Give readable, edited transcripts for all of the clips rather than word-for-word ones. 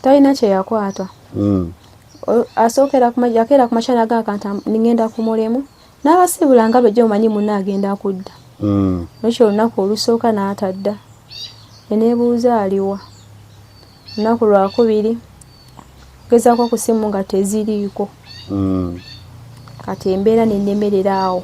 Talina kye yakwata. Asookera yakeera ku makya n'agamba nti ngenda ku mulimu, n'abasiibula nga bwejja omanyi munne agenda kudda. Nekyo olunaku olusooka n'atadda, ne neebuuza aliwa. Olunaku lwakubiri gezaako ku ssimu nga teziriiko. Kati embeera nennemerera awo.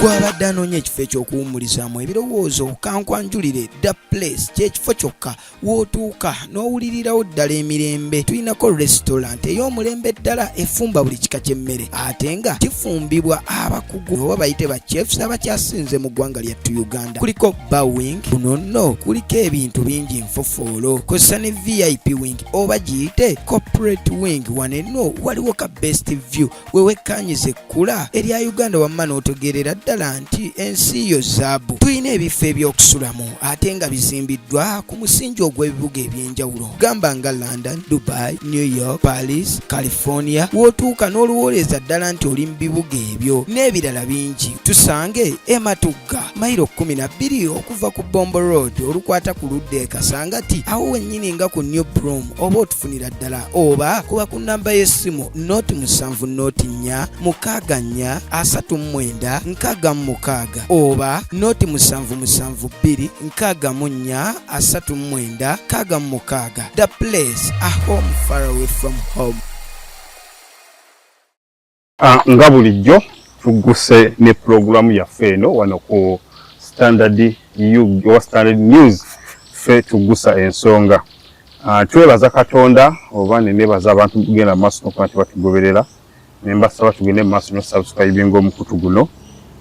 Gwabadde anoonya ekifo eky'okuwummulizaamu ebirowoozo, kankwanjulire The Place. Kyekifo kyokka w'otuuka n'owulirirawo ddala emirembe. Tulinako restaurant ey'omulembe ddala efumba buli kika ky'emmere, ate nga kifumbibwa abakugu oba bayite ba chefs abakyasinze mu ggwanga lyattu Uganda. Kuliko bar wing, kuno nno kuliko ebintu bingi nfofoolo, kozesa ne VIP wing oba giyite corporate wing. Wano eno waliwo ka best view wewekkanyiza ekkula erya Uganda, wamma n'otegeerera ddala nti ensi yo zaabu. Tulina ebifo ebyokusulamu ate nga bizimbiddwa ku musingi ogw'ebibuga ebyenjawulo, gamba nga London, Dubai, New York, Paris, California, w'otuuka n'oluwooleza ddala nti oli mu bibuga ebyo n'ebirala bingi. Tusange Ematugga, mayiro 12 okuva ku Bombo Road olukwata ku ludda e Kasangati, awo wennyini nga ku New Broom, oba otufunira ddala oba kuba ku namba y'essimu 0 7 0 4 6 4 39 66 oba 0 7 7 2 64 39 66. The Place, a home far away from home. Ah, nga bulijjo tugguse ne pulogulaamu yaffe eno wano ku Standard U owa Standard News, ffe tuggusa ensonga. Ah, twebaza Katonda oba nenebaza abantu kugenda mu maaso nokuba nti batugoberera, nembasaba tugende mu maaso nosubscribinga omukutu guno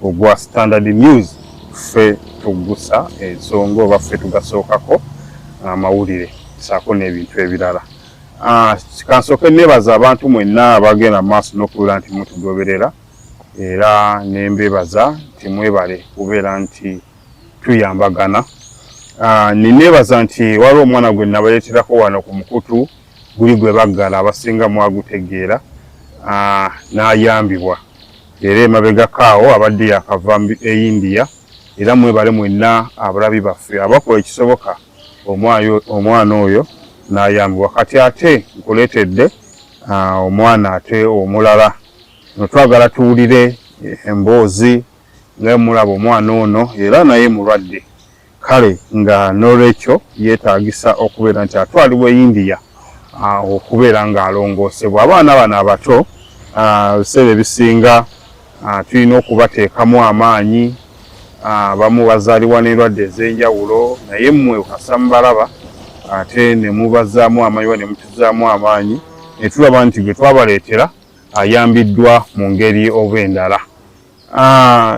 ogwa Standard News, ffe tuggusa ensonga oba ffe tugasookako amawulire saako n'ebintu ebirala. Ah, kansooke nebaza abantu mwenna abagenda mu maaso n'okubeera nti mutugoberera, era nembebaza nti mwebale kubeera nti tuyambagana. Ah, ninebaza nti waliwo omwana gwe nabaleeterako wano ku mukutu guli gwe baggala, abasinga mwagutegeera, ah, n'ayambibwa era emabegako awo abadde yakava e India. Era mwebale mwenna abalabi baffe abakola ekisoboka omwana oyo n'ayambibwa. Kati ate nkuleetedde omwana ate omulala no twagala tuwulire emboozi nga mulaba omwana ono era naye mulwadde, kale nga n'olwekyo yeetaagisa okubeera nti atwalibwa e India okubeera ng'alongoosebwa. Abaana bano abato, ebiseera ebisinga tulina okubateekamu amaanyi. Abamu bazaalibwa n'endwadde ez'enjawulo, naye mmwe kasa mubalaba ate ne mubazzaamu amaanyi oba ne mutuzaamu amaanyi ne tulaba nti gwe twabaleetera ayambiddwa mu ngeri oba endala.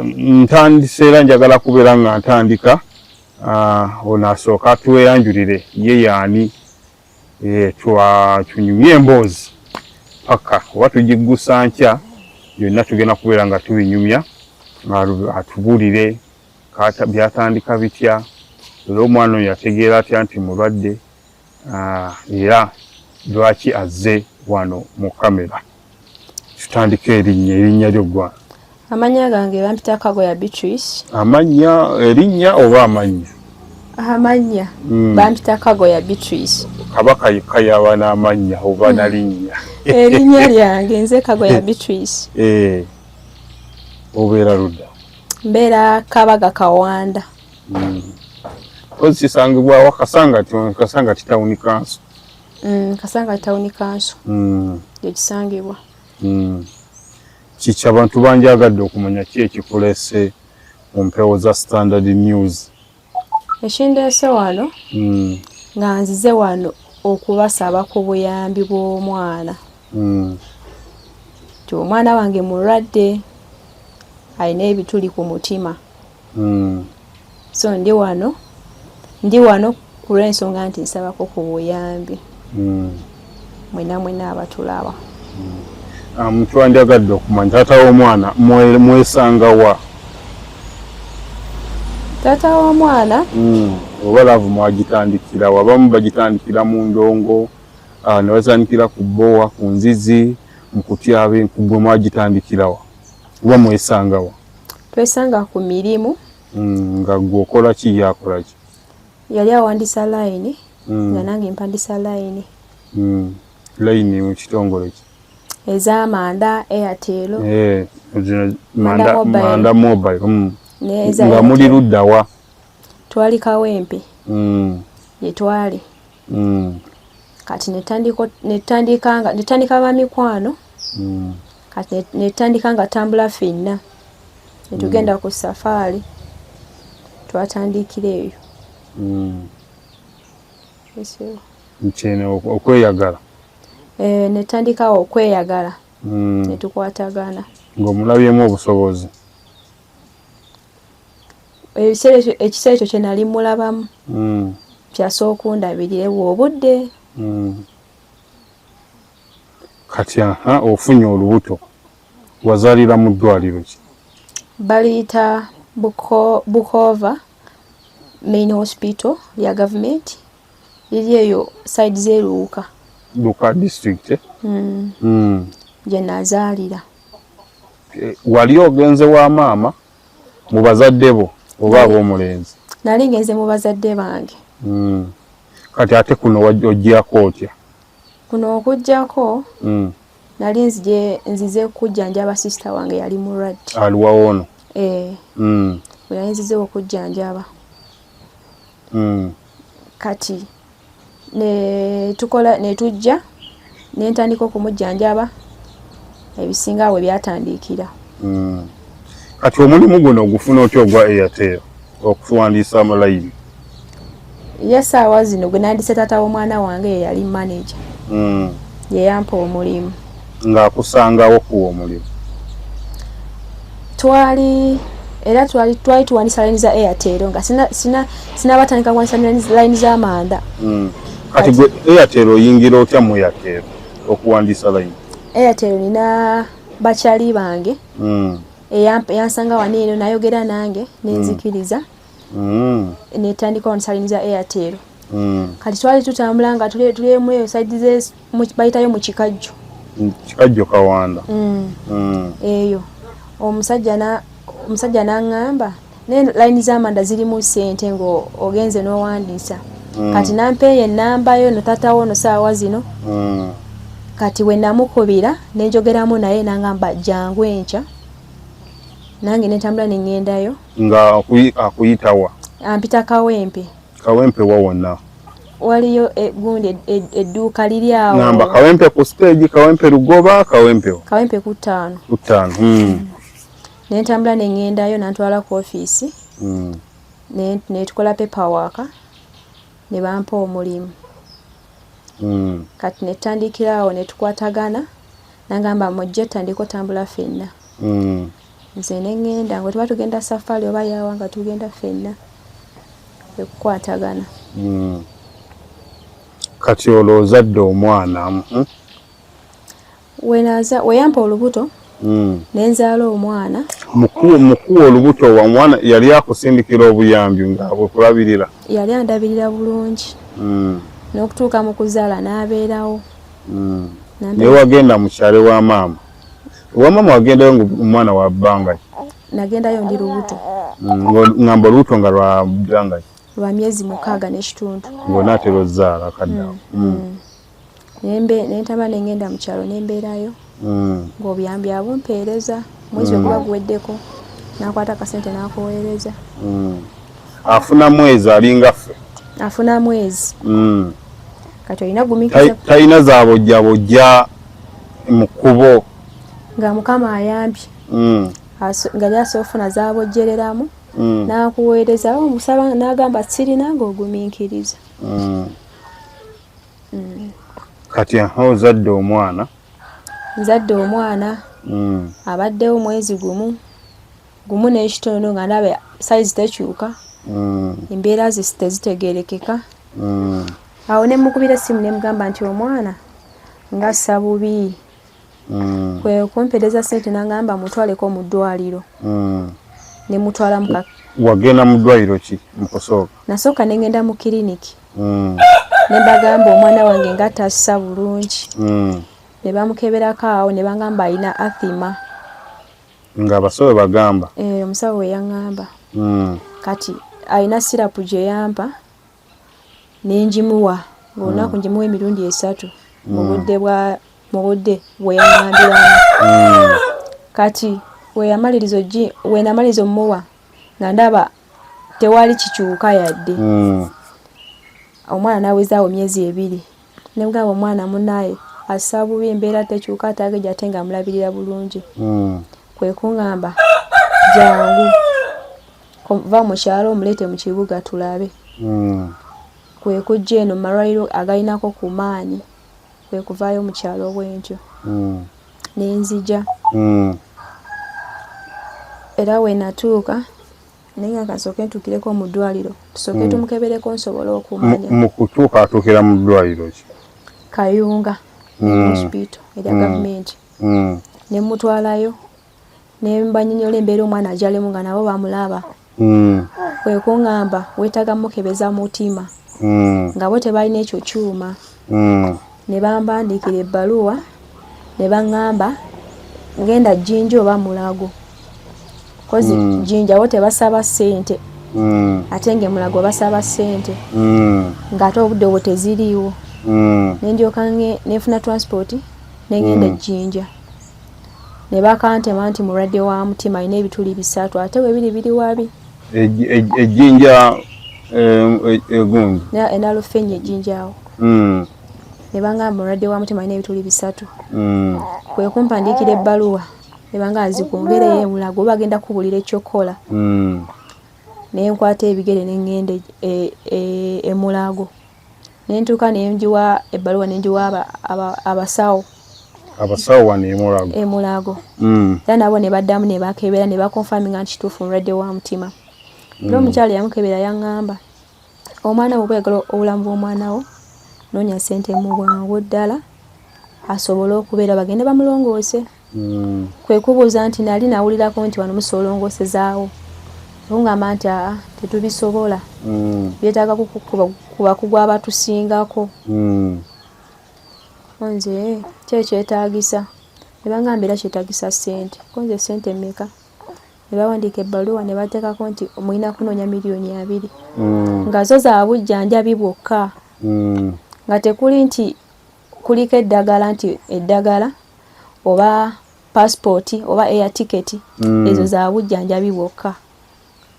Ntandise era njagala kubeera nga ntandika, ono asooka atweyanjulire ye yaani, tunyumye emboozi paka oba tugiggusa nkya byonna tugenda kubeera nga tubinyumya, atubuulire byatandika bitya, era omwana oyo yategeera atya nti mulwadde, era lwaki azze wano mu kamera. Tutandika erinnya lyo ggwana. Amannya gange bampita Kagoya Beatrice. Amannya, erinnya oba amannya? Amannya. Bampita Kagoya Beatrice. Kabaka yekka yaba n'amannya oba nalinnya? Erinnya lyange nze Kagoya Beatrice. Eh, obeera ludda? Mbeera Kabaga Kawanda. Kozi kisangibwawa Kasangati? Kasangati Town Council? Kasangati Town Council gyekisangibwa. Kiki abantu banjagadde okumanya, ki ekikulese mu mpewo za Standard News? Ekindeese wano, nga nzize wano okubasaba ku buyambi bw'omwana, nti omwana wange mulwadde, alina ebituli ku mutima. So ndi wano ku lw'ensonga nti nsabako ku buyambi mwena mwena abatulaba. Twandyagadde okumanya taata w'omwana mwesanga wa? Taata w'omwana? Oba love mwagitandikira wa? Abamu bagitandikira mu ndongo, ne batandikira ku bbowa, ku nzizi, mu kutyaba enkugwe. Mwagitandikira wa oba mwesanga wa? Twesanga ku mirimu. Nga gwe okola ki, ye akola ki? Yali awandisa layini, nga nange mpandisa layini. Layini mu kitongole ki? Ez'amanda, Airtel. Eh, manda, manda mobile. Nga muli ludda wa? Twali Kawempe. Gye twali. Kati netandika bamikwano. Kati netandika nga tambula ffenna. Netugenda ku safaari. Twatandikira eyo. Nkyene okweyagala. Eh, netandikawo okweyagala. Netukwatagana. Ng'omulabyemu obusobozi. Ekiseera ekyo kye nali mulabamu. Kyasooka okundabirira obudde. Kati aha ofunye olubuto. Wazaalira mu ddwaliro ki? Baliyita Bukova Main Hospital lya gavumenti. Liri eyo side z'e Luuka. Luuka district? Gye nazaalira. Wali ogenze wa maama mu bazadde bo oba ab'omulenzi? Nali ngenze mu bazadde bange. Kati ate kuno oggyako otya? Kuno okuggyako nali nzize kujjanjaba sisita wange yali mulwadde. Aliwa ono? Bwe nali nzize okujjanjaba. Kati ne tukola ne tujja ne ntandika okumujjanjaba ebisinga awo byatandikira. Kati omulimu guno ogufuna otya ogwa Airtel okuwandiisa amalayini? Ye essaawa zino gwe nandise taata w'omwana wange ye yali manager. Ye yampa omulimu. Ng'akusangawo kuwa omulimu? Twali era twali tuwandiisa layini za Airtel nga sinabatandika kuwandiisa layini z'amanda. Kati gwe Airtel oyingira otya mu Airtel okuwandiisa layini? Airtel nina bakyali bange. Eyansanga wano eno nayogera nange nenzikiriza. Netandika wandiisa layini za Airtel. Kati twali tutambula nga tuli emu eyo side ze bayitayo mu Kikajjo. Kikajjo Kawanda. Eyo omusajja n'aŋŋamba naye layini z'amanda zirimu ssente ng'ogenze n'owandiisa. Kati nampeeyo ennamba yo no taata wo no ssaawa zino. Kati we namukubira ne njogeramu naye n'aŋŋamba jangu enkya. Nange ne ntambula ne ŋŋendayo. Nga akuyita wa? Ampita Kawempe. Kawempe wa wonna? Waliyo gundi edduuka liri awo. Namba Kawempe ku stage, Kawempe Lugoba, Kawempe wa? Kawempe ku ttaano. Ku ttaano. Ne ntambula ne ŋŋendayo n'antwala ku ofiisi. Ne tukola paperwork ne bampa omulimu. Kati ne tutandikira awo ne tukwatagana n'angamba mujje tutandike otambula ffenna. Nze ne ŋŋenda nga tuba tugenda safaari oba yaawa nga tugenda ffenna ekukwatagana. Kati olwo ozadde omwana? Weyampa olubuto ne nzaala omwana. Mukuwa olubuto omwana yali akusindikira obuyambi nga bwekulabirira? Yali andabirira bulungi. N'okutuuka mu kuzaala n'abeerawo. Naye wagenda mu kyalo ewa maama? Ewa maama wagendayo ng'omwana wa bbanga ki? Nagendayo ndi lubuto. Ngamba olubuto nga lwa bbanga ki? Lwa myezi 6 n'ekitundu. Ng'onaatera ozzaala akadde awo. Ne ntambula ne ŋŋenda mu kyalo ne mbeerayo. Ng'obuyambi abumpeereza mwezi we guba guweddeko n'akwata akasente n'akuweereza. Afuna mwezi alinga ffe? Afuna mwezi. Kati olina gumiikiriza. Talina zaabojjabojja mu kkubo. Nga Mukama ayambye. Nga gy'asobola okufuna z'abojjereramu n'akuweereza omusaba n'agamba sirina ng'ogumiikiriza. Kati ozadde omwana? Nzadde omwana. Abaddewo mwezi gumu n'ekitundu nga ndaba sayizi tekyuka. Embeera ze tezitegeerekeka. Awo ne mmukubira essimu ne mugamba nti omwana ng'assa bubi. Kwe kumpeereza ssente n'angamba mutwaleko mu ddwaliro. Ne mutwala mu Wagenda mu ddwaliro ki mu kusooka? Nasooka ne ŋŋenda mu kiriniki. Ne mbagamba omwana wange nga tassa bulungi. Ne bamukeberako awo ne bangamba alina asthma. Nga abasawo bagamba? Omusawo we yaŋŋamba. Kati alina sirapu gye yampa ne ngimuwa ng'olunaku ngimuwa emirundi 3. Mu budde bwa mu budde bwe yaŋŋambiramu. Kati weyamaliriza ogi wenamaliriza omuwa nga ndaba tewali kikyuka yadde. Omwana nawezaawo myezi 2 ne mugamba omwana munaaye assa bubi, embeera tekyuka, atageja ate nga amulabirira bulungi. Kwe kuŋŋamba jangu va mu kyalo omuleete mu kibuga tulabe. Kwe kujja eno mu malwaliro agalinako ku maanyi, kwe kuvaayo mu kyalo bwentyo ne nzija. Era we natuuka naye nga kansooke ntuukireko mu ddwaliro tusooke tumukebereko nsobole okumanya. Mu kutuuka atuukira mu ddwaliro ki? Kayunga hospital erya gavumenti. Ne mutwalayo ne mbanyonnyola embeera omwana gy'alimu nga nabo bamulaba. Kwe kuŋŋamba weetaaga mukebeza mutima nga bo tebalina ekyo kyuma. Ne bampandiikira ebbaluwa ne baŋŋamba ngenda Jjinja oba Mulago. Kozi Jjinja bo tebasaba ssente ate nga e Mulago basaba ssente ng'ate obudde obwo teziriiwo. Ne ndyoka ne nfuna transport ne ŋŋenda e Jjinja. Ne bakantema nti mulwadde wa mutima, alina ebituli 3 ate we biri biri wabi. Ejjinja egundi? Enalufenye ejjinja awo. Ne bangamba mulwadde wa mutima, alina ebituli 3. Kwe kumpandiikira ebbaluwa ne bangamba zikwongereyo e Mulago oba bagenda kukubuulira ekyokukola. Ne nkwata ebigere ne ŋŋenda e Mulago. Ne ntuuka ne ngiwa ebbaluwa ne ngiwa abasawo. Abasawo wano e Mulago? E Mulago. Era nabo ne baddamu ne bakebera ne bakonfaminga nti kituufu mulwadde wa mutima. Era omukyala eyamukebera yaŋŋamba omwana wo bw'oyagala obulamu bw'omwana wo noonya ssente mu bwangu ddala asobole okubeera bagende bamulongoose. Kwe kubuuza nti nali nawulirako nti wano musobola olongoosezaawo. Okungamba nti aa tetubisobola. Byetaaga ku bakugu abatusingako. Nze ki ekyetaagisa? Ne bangamba era kyetaagisa ssente. Ko nze ssente mmeka? Ne bawandiika ebbaluwa ne bateekako nti mulina kunoonya miliyoni 2. Nga zo za bujjanjabi bwokka. Nga tekuli nti kuliko eddagala, nti eddagala oba passport oba air ticket. Ezo za bujjanjabi bwokka.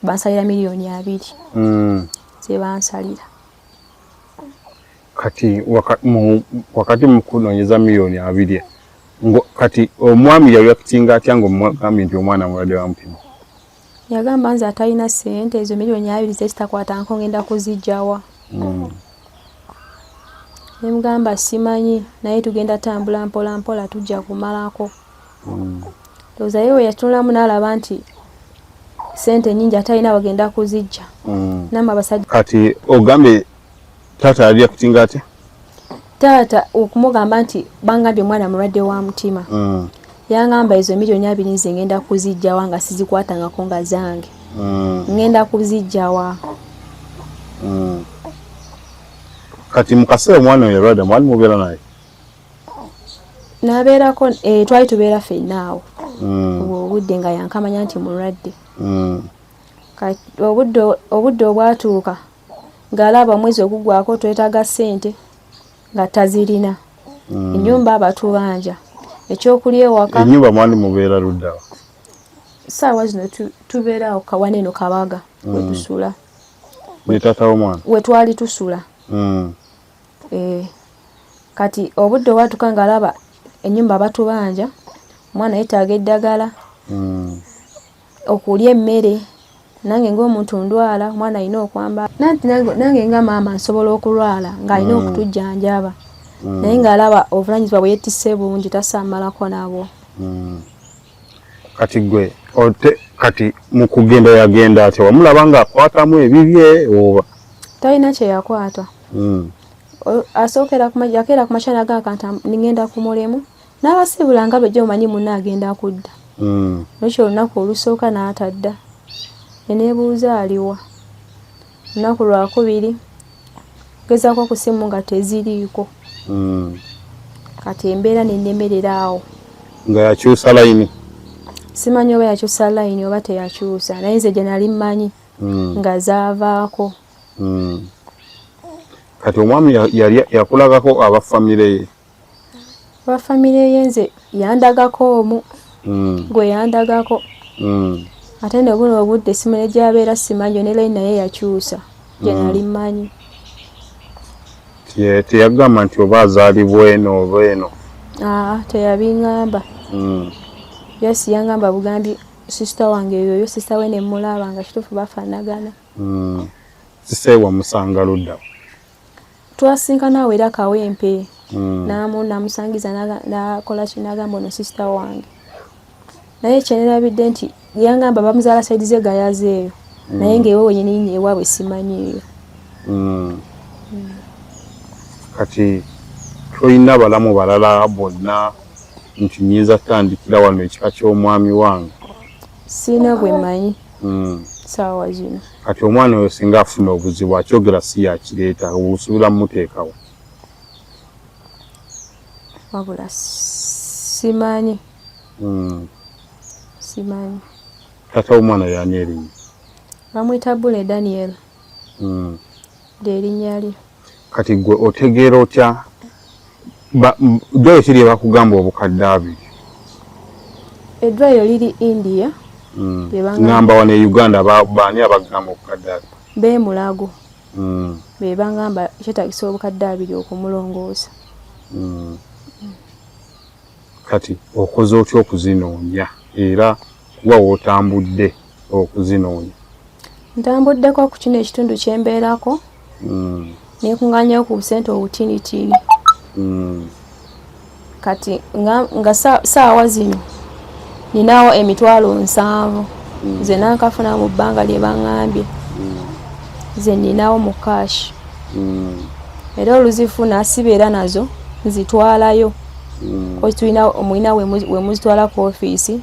Bansalira miliyoni 2 ze bansalira. Kati wakati mu kunoonyeza miliyoni 2, kati omwami yareactinga atya ng'omugambye nti omwana mulwadde wa mutima? Yagamba nze atalina ssente ezo miliyoni 2 zezitakwata ngenda kuziggyawa? Ne mugamba simanyi, naye tugenda tambula mpola mpola tujja kumalako. Ndowooza ye we yatunulamu n'alaba nti ssente nnyingi atalina wagenda kuziggya. Namwe abasajja. Kati ogambye taata yareactinga atya? Taata okumugamba nti bangambye omwana mulwadde wa mutima, yangamba ezo miliyoni 2 nze ngenda kuziggyawa nga sizikwatangako nga zange? Ngenda kuziggyawa? Kati mu kaseera omwana oyo yalwadde mwali mubeera naye? Nabeerako, twali tubeera ffenna awo. Obwo obudde nga yankamanya nti mulwadde. Kati obudde obwatuuka ng'alaba omwezi oguggwako twetaaga ssente nga tazirina. Ennyumba abatubanja, ekyokulya ewaka. Ennyumba mwali mubeera luddawa? Ssaawa zino tubeera awo Kawana eno Kabaga we tusula. Ne taata w'omwana? We twali tusula. Kati obudde obwatuuka ng'alaba ennyumba batubanja, omwana yeetaaga eddagala, okulya emmere, nange ng'omuntu ndwala, omwana alina okwambala. Nanti nange nga maama nsobola okulwala ng'alina okutujjanjaba. Naye ng'alaba obuvunaanyizibwa bwe yeetisse bungi tasammalako nabwo. Kati gwe ote kati mu kugenda yagenda atya? Wamulaba ng'akwatamu ebibye oba? Talina kye yakwata. Asookera yakeera ku makya n'agamba nti ngenda ku mulimu n'abasiibula nga bulijjo omanyi munne agenda kudda. Lwekyo olunaku olusooka n'atadda. Ne neebuuza aliwa. Olunaku lwakubiri ngezaako ku ssimu nga teziriiko. Kati embeera ne nnemerera awo. Nga yakyusa layini? Simanyi oba yakyusa layini oba teyakyusa, naye nze gye nali mmanyi nga zaavaako. Kati omwami yali yakulagako aba famire ye? Aba famire ye nze yandagako omu gwe yandagako ate ne buno obudde simanyi gyabeera, simanyi ne line naye yakyusa gye nali mmanyi. Teyagamba nti oba azaalibwa eno oba eno? Aa, teyabiŋŋamba. Yes, yangamba bugambi sister wange yoyo, sister we ne mulaba nga kituufu bafaanagana. Sister we wamusanga ludda? Twasinkana awo era Kawempe. Namusangiza nakola ki, nagamba ono sister wange, naye kyenerabidde nti yangamba bamuzaala side ze Gayaza eyo, naye ngaewe wenyini ewaabwe simanyiiyo. Kati tolina balamu balala bonna nti nyinza kutandikira wano ekika ky'omwami wange? Siina gwe mmanyi saawa zino. Kati omwana oyo singa afuna obuzibu, akyogera si yakireeta, osuubira mumuteekawo? Wabula simanyi. Simanyi. Taata w'omwana yaani erinnya? Bamuyita Bule Daniel. Lyerinnya lye. Kati gwe otegeera otya ddwaliro ki lye bakugamba obukadde 20? Eddwaliro liri India. Ngamba wano e Uganda, baani abagamba obukadde 20? Beemulago. Be bangamba kyetagisa obukadde 20 okumulongoosa. Kati okoze otya okuzinoonya, era wa wootambudde okuzinoonya? Ntambuddeko ku kino ekitundu kyembeerako, nekuŋŋaanyayo ku busente obutinitini. Kati nga saawa zino ninawo 700,000 nze nankafuna mu bbanga lye baŋŋambye, nze ninawo mu cash. Era oluzifuna sibeera nazo, nzitwalayo. Tulina omulina we muzitwala ku ofiisi,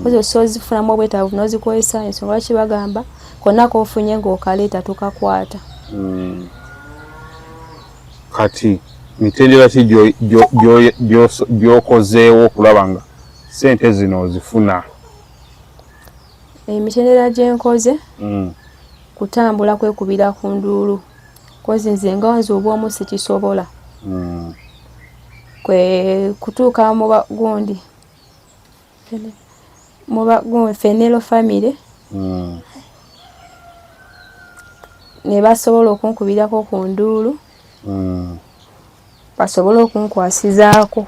kozi osobola ozifunamu obwetaavu n'ozikozesa. Ensonga lwaki bagamba konna kofunye ng'okaleeta tukakwata. Kati mitendera ki gy'okozeewo okulaba nga sente zino ozifuna? Emitendera gye nkoze kutambula kwekubira ku nduulu, kozi nze nga nze obwomu sikisobola. Kwe kutuuka mu bagundi mu bagundi Fenero family ne basobola okunkubirako ku nduulu basobole okunkwasizaako.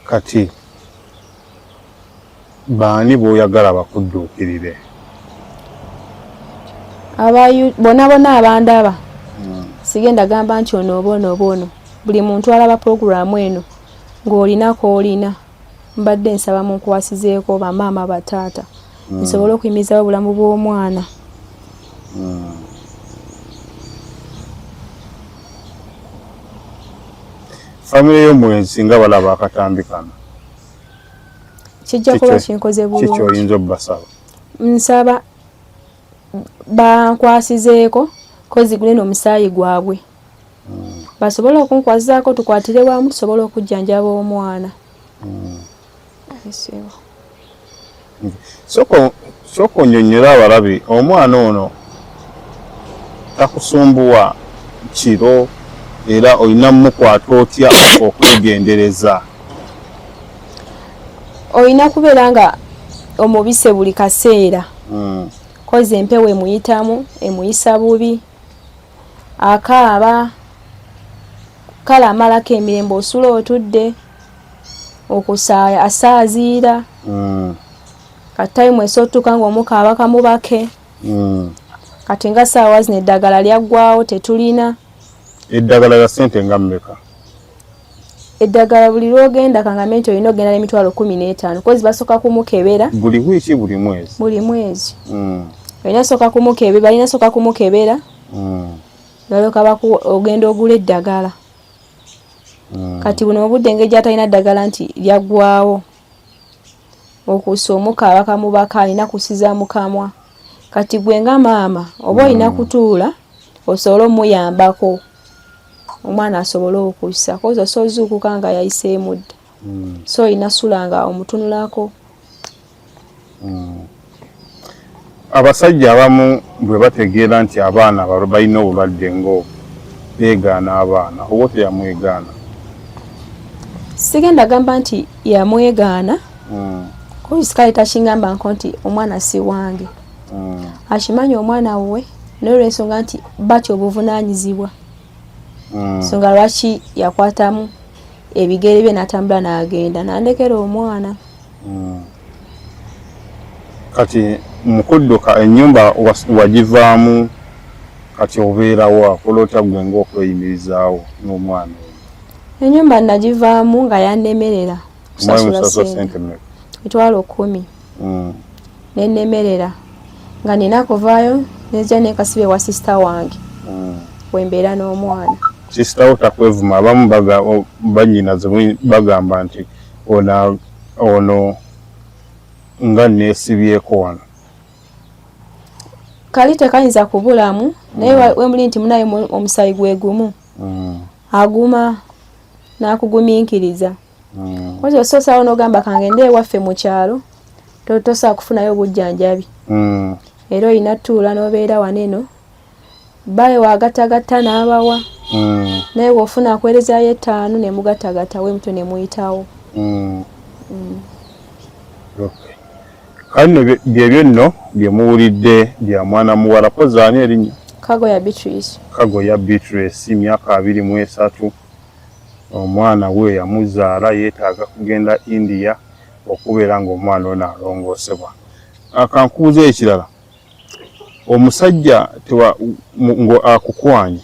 Kati baani b'oyagala bakudduukirire? Bonna bonna abandaba, sigenda gamba nti ono oba ono oba ono. Buli muntu alaba puroguramu eno ng'olina k'olina, mbadde nsaba munkwasizeeko, bamaama, bataata, nsobole okuyimirizawo obulamu bw'omwana. Famire y'omulenzi nga balaba akatambi kano, kijja kuba kinkoze bulungi. Kiki oyinza obbasaba? Nsaba bankwasizeeko, kozi gunene omusaayi gwabwe, basobole okunkwasizaako, tukwatire wamu tusobole okujjanjaba omwana. Sooka onyonnyole abalabi, omwana ono takusumbuwa kiro, era olina mumukwata otya okwegendereza? Olina kubeera nga omubise buli kaseera, kozi empewo emuyitamu emuyisa bubi, akaaba, kale amalako emirembe, osula otudde okusaaya asaaziira. Kati time esotuuka nga omukaaba kamubake. Kati nga saawa zino eddagala lyaggwawo, tetulina. Eddagala lya sente nga mmeka? Eddagala buli lwogenda, kangambe nti olina okugenda n'emitwalo 15, kozi basooka kumukebera. Buli wiiki, buli mwezi? Buli mwezi. Olina sooka kumukebera, balina sooka kumukebera, balyoka ogenda ogula eddagala. Kati buno obudde engeri gyatalina ddagala nti lyaggwawo, okusa omukaaba kamubaka, alina kusiza mukamwa. Kati gwe nga maama oba olina kutuula osobole omuyambako omwana asobole okussa, kozi osobola ozuukuka nga yayiseemu dda. So olina sula nga omutunulako. Abasajja abamu bwe bategeera nti abaana balina obulwadde ng'obwo, Beegaana abaana oba teyamwegaana? Sigenda gamba nti yamwegaana. Kale takingamba nko nti omwana si wange. Akimanyi omwana wuwe, naye olw'ensonga nti batya obuvunaanyizibwa, nsonga lwaki yakwatamu ebigere bye n'atambula n'agenda n'andekera omwana. Kati mukudduka ennyumba wagivaamu, kati obeerawo akola otya gwe ng'okweyimirizaawo n'omwana oyo? Ennyumba nagivaamu nga yannemerera kusasula Musasula sente. Sente mmeka? 100,000. Nenemerera nga nina kuvaayo nenzija nenkasiba ewa sister wange, wembeera n'omwana. Sister wo takwevuma? Abamu bannyinaze bagamba nti ono ono nga neesibyeko wano. Kali tekayinza kubulamu, naye wemuli nti munaye omusaayi gwe gumu, aguma n'akugumiikiriza. Kozi osoosawo n'ogamba kangende ewaffe mu kyalo, tosobola kufunayo obujjanjabi. Era olina tuula n'obeera wano eno, bawe wagattagatta n'abawa, naye bw'ofuna akuweerezaayo 5 ne mugattagatta we mutyo ne muyitawo. Okay. Kale nno byebyo nno bye muwulidde bya mwana muwala. Kozaani erinnya? Kagoya Beatrice. Kagoya Beatrice, myaka 23. Omwana we yamuzaala yeetaaga kugenda India okubeera ng'omwana ono alongoosebwa. Akankubuuza ekirala, omusajja ngo akukwanye,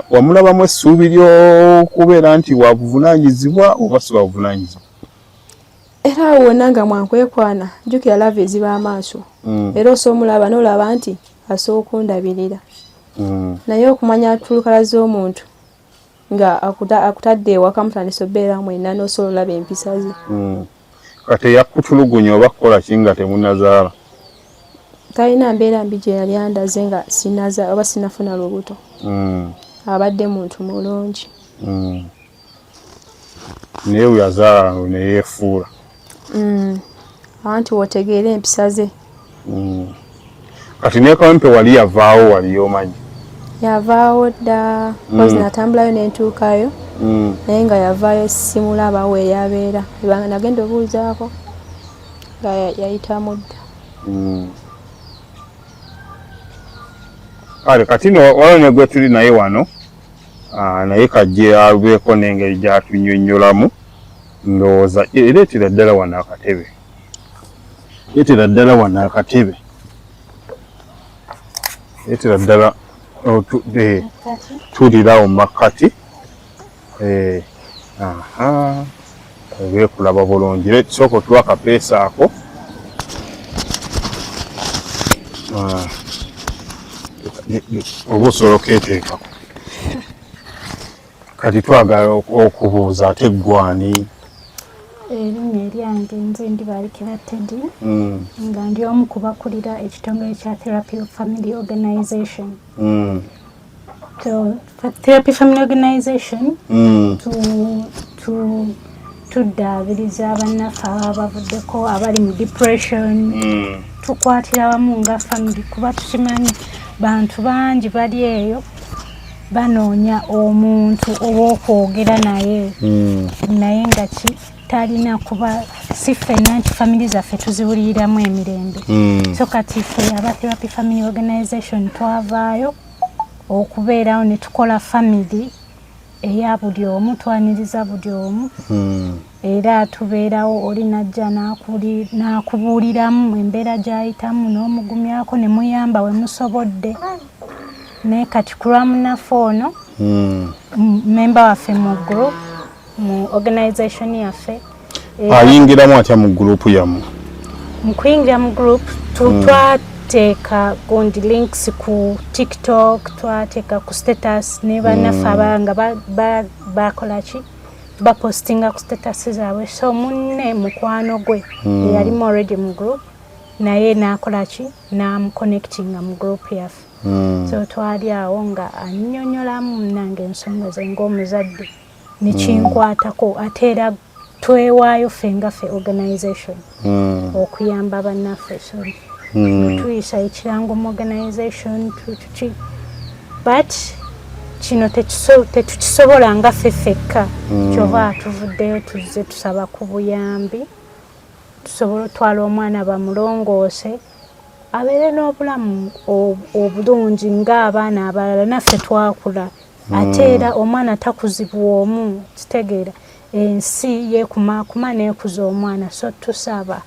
wamulabamu essuubi ly'okubeera nti wabuvunaanyizibwa oba si wabuvunaanyizibwa? Era awo wonna nga mwankwekwana, jjukira love eziba amaaso. Era osoomulaba n'olaba nti asobola okundabirira, naye okumanya tulukala z'omuntu nga akutadde ewaka, mutandisa obeera mwenna, n'osobola olaba empisa ze. Kati eyakutulugunya oba kukola ki nga temunazaala? Talina mbeera mbi gye yali andaze nga sinaza oba sinafuna lubuto. Abadde muntu mulungi. Naye bwe yazaala neyeefuula. Anti wotegeera empisa ze. Kati ne Kawempe wali yavaawo, wali omanyi? Yavaawo dda, kozi natambulayo nentuukayo, naye nga yavaayo simulabawo eyabeera. Ebanga nagenda obuuzaako nga yayitamu dda. Kale kati no waliwo ne gwe tuli naye wano, naye kajje abeeko n'engeri gy'atunnyonnyolamu. Ndowooza ereetera ddala wano akatebe, leetera ddala wano akatebe, leetera ddala tuulirawo mu makkati. Aha, obeekulaba bulungi. Sooka otuwa akapeesa ako. Ah, oba osobola okeeteekako. Kati twagala okubuuza, ate ggwani? Erinnya eryange nze Ndibalikira Teddy, nga ndi omu ku bakulira ekitongole kya Therapy Family Organization. So, Therapy Family Organization tuddaabiriza bannaffe ababa bavuddeko abali mu depression. Tukwatira wamu nga family, kuba tukimanyi bantu bangi bali eyo banoonya omuntu ow'okwogera naye, naye nga ki talina, kuba si ffenna nti family zaffe tuziwuliriramu emirembe. So kati ffe aba Therapy Family Organization twavaayo okubeerawo ne tukola family eya buli omu, twaniriza buli omu, era tubeerawo oli najja n'akubuuliramu embeera gy'ayitamu n'omugumyako ne muyamba we musobodde. Naye kati ku lwa munnaffe ono, member waffe mu group, mu organization yaffe. Ayingiramu atya mu gurupu yammwe? Mu kuyingira mu group twateeka gundi links ku TikTok, twateeka ku status, ne bannaffe abalala nga bakola ki, bapostinga ku status zaabwe. So munne mukwano gwe eyalimu already mu group, naye n'akola ki, n'amuconnectinga mu group yaffe. So twali awo nga annyonnyolamu nange ensonga ze ng'omuzadde nekinkwatako, ate era twewaayo ffe nga ffe organization okuyamba bannaffe. So tuyisa ekirango mu organization tuki, but Kino tetukisobola nga ffe ffekka. Kyova tuvuddeyo tuzze tusaba ku buyambi tusobole otwala omwana bamulongoose abeere n'obulamu obulungi ng'abaana abalala. Naffe twakula, ate era omwana takuzibwa omu, kitegeera ensi yekumaakuma n'ekuza omwana. So tusaba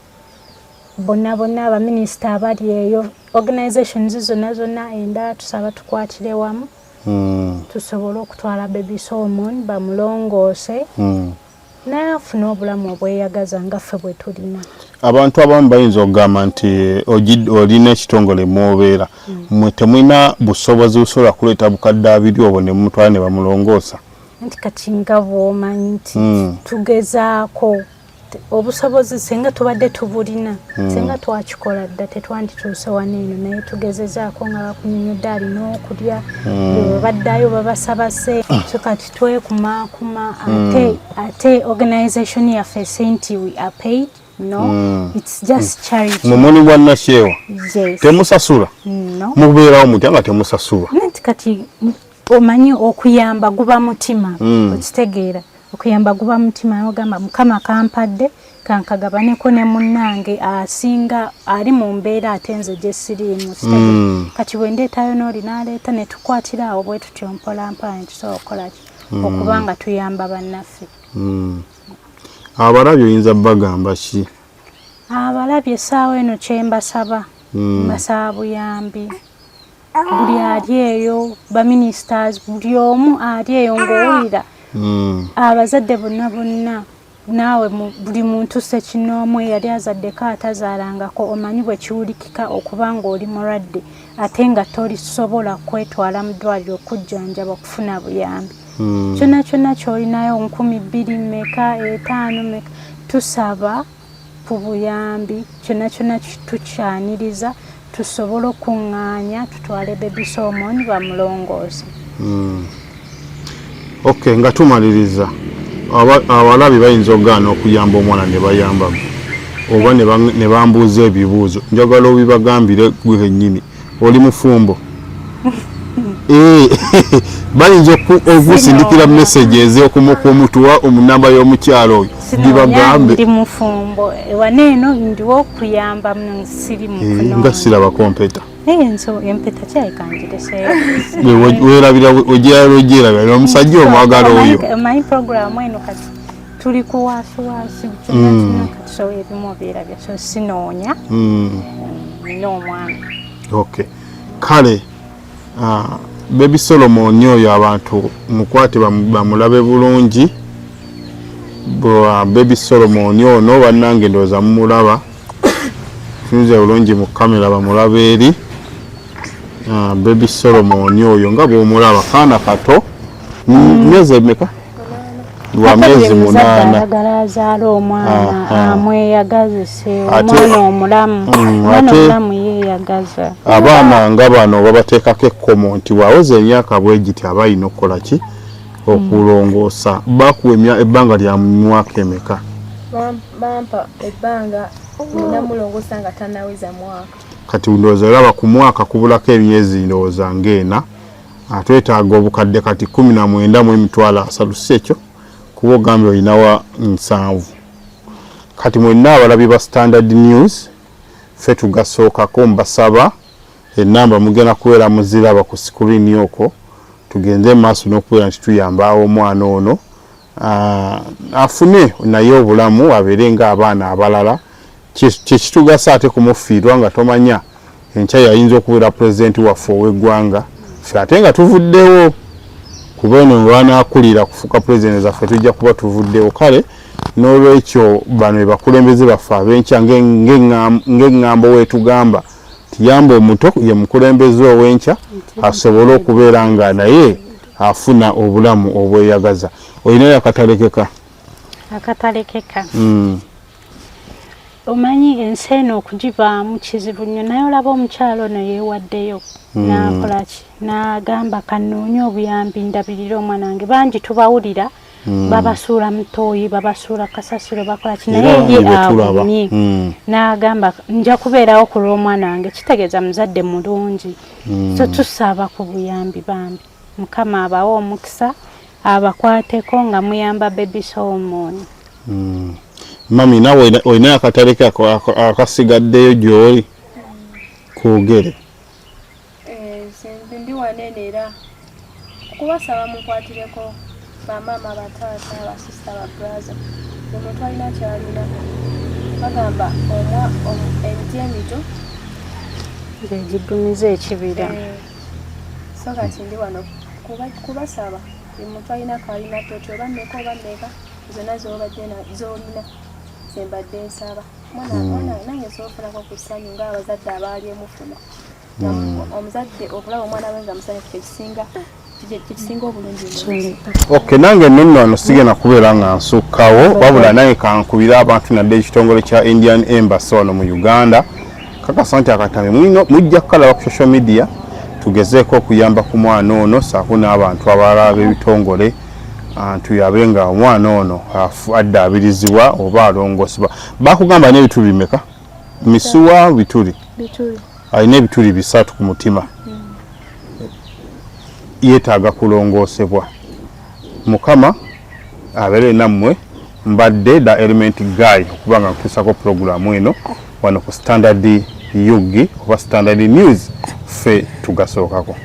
bonna bonna abaminisita abali eyo, organizations zonna zonna endala, tusaba tukwatire wamu tusobole okutwala baby Solomon bamulongoose naye afune obulamu obweyagaza nga ffe bwe tulina. Abantu abamu bayinza okugamba nti olina ekitongole mwobeera, mwe temulina busobozi busobola kuleeta bukadde 20 obwo ne mumutwala ne bamulongoosa. Nti kati nga bw'omanyi nti tugezaako obusobozi, singa tubadde tubulina, singa twakikola dda, tetwandituuse wano eno. Naye tugezezaako nga bakunyonyodde alina okulya, bwe baddayo babasaba ssente. So kati twekumaakuma, ate organization yaffe si nti we are paid, no, it's just charity. Mwe muli bwannakyewa? Yes. Temusasula? No. Mubeerawo mutya nga temusasulwa? Nti kati omanyi okuyamba guba mutima, okitegeera, okuyamba guba mutima. Ogamba, Mukama kampadde, kankagabaneko ne munnange asinga ali mu mbeera ate nze gye siriimu. Kati bwe ndeetayo n'oli n'aleeta ne tukwatira awo bwe tutyo mpola mpola ne tusobola okukola ki, okuba nga tuyamba bannaffe. Abalabi oyinza bagamba ki? Abalabi essaawa eno kyembasaba, mbasaba buyambi. Buli ali eyo, baministers, buli omu ali eyo ng'owulira, abazadde bonna bonna, naawe buli muntu ssekinnoomu eyali azaddeko, atazaalangako, omanyi bwe kiwulikika okuba ng'oli mulwadde ate nga tolisobola kwetwala mu ddwaliro okujjanjaba, okufuna buyambi. Kyonna kyonna ky'olinayo, 2000 meka, 5 meka, tusaba ku buyambi. Kyonna kyonna tukyaniriza tusobole okuŋŋaanya tutwale baby Solomon bamulongoose. Ok, nga tumaliriza, abalabi bayinza okugaana okuyamba omwana ne bayamba oba ne bambuuza ebibuuzo. Njagala obibagambire gwe kennyini. Oli mufumbo? Eh, bayinza okusindikira messages okumutuwa omunamba y'omukyalo oyo, bibagambe. Ndi mufumbo. Wano eno ndiwo okuyamba, siri Eh, nga sirabako mpeta. Nso empeta kyayikangireseyo. Weerabira, ogyerabira omusajja omwagala oyo. Omanyi program eno kati tuli ku waasi waasi, kyonna kyonna kati, so ebimu obyerabya, so sinoonya. Nina omwana. Okay, kale, baby Solomon oyo abantu mukwate bamulabe bulungi. Baby Solomon ono bannange ndowooza mumulaba, tunuze bulungi mu kamera bamulabe eri. Baby Solomon oyo nga bwomulaba kaana kato. Myezi emeka? Lwa myezi 8. Ayagala azaale omwana amweyagazise, omwana omulamu. Omwana omulamu yeeyagaza. Abaana nga bano babateekako ekkomo nti bw'aweza emyaka bwe giti aba alina okukola ki? Okulongoosa. Bakuwa ebbanga lya mwaka emeka? Bampa ebbanga namulongoosa nga tanaweza mwaka. Kati ndowooza olaba ku mwaka kubulako emyezi ndowooza ng'ena. Atwetaaga obukadde kati 19 mu emitwalo 30, si ekyo? Kuba ogambye olinawa 70. Kati mwenna abalabi ba Standard News, ffe tugasookako, mbasaba enamba mugenda kubeera muziraba ku screen okwo, tugende maaso n'okubeera nti tuyamba omwana ono afune naye obulamu, abeere ng'abaana abalala. Kyekitugasa ate kumufiirwa nga tomanya enkya yayinza okubeera pulezidenti waffe ow'eggwanga, ffe ate nga tuvuddewo, kuba eno lwanaakulira kufuuka pulezidenti zaffe tujja kuba tuvuddewo. Kale n'olwekyo bano be bakulembeze baffe ab'enkya, ng'eŋŋambo weetugamba tiyamba omuto ye mukulembeze ow'enkya, asobole okubeera nga naye afuna obulamu obweyagaza. Olinayo akatalekeka? Akatalekeka, omanyi ensi eno okugivaamu kizibu nnyo, naye olaba omukyalo ono yeewaddeyo n'akola ki, n'agamba kanoonye obuyambi ndabirire omwana wange. Bangi tubawulira babasuula mutooyi, babasuula kasasiro, bakola ki, Era naye ye bangi be tulaba. agumye n'agamba nja kubeerawo ku lw'omwana wange. Kitegeeza muzadde mulungi. So tusaba ku buyambi bambi. Mukama abawe omukisa abakwateko nga muyamba baby Solomon. Mami, nawe olina akatale kako akasigaddeyo gy'oli kwogere? Eh, ndi wanene era kubasaba mukwatireko bamaama, bataata, basista, babraza, buli muntu alina kyalina. Bagamba emiti emito gyegiggumiza ekibira. Eh, so kati ndi wano kubasaba buli muntu alina kalina toti oba mmeka oba mmeka zonna zobadde zolina, zembadde nsaba. Mwana mwana nange nsobola okufunako ku ssanyu ng'abazadde abaali emufuna. Omuzadde okulaba omwana we nga musanyufu kyekisinga obulungi mu nsi. Ok, nange nno wano sigenda kubeera nga nsukkawo, wabula nange kankubire abantu nadde ekitongole kya Indian Embassy wano mu Uganda. Kakasa nti akatambi mwino mujja kukalaba ku social media, tugezeeko okuyamba ku mwana ono saako n'abantu abalala b'ebitongole, tuyabe nga omwana ono addaabirizibwa oba alongosebwa. Bakugamba n'ebituli bimeka? Misuwa, bituli? Bituli. Alina ebituli 3 ku mutima, yeetaaga kulongoosebwa. Mukama abeere nammwe. Mbadde The Element Guy, okuba nga nkutuusako puroguramu eno wano ku Standard UG oba Standard News, ffe tugasookako.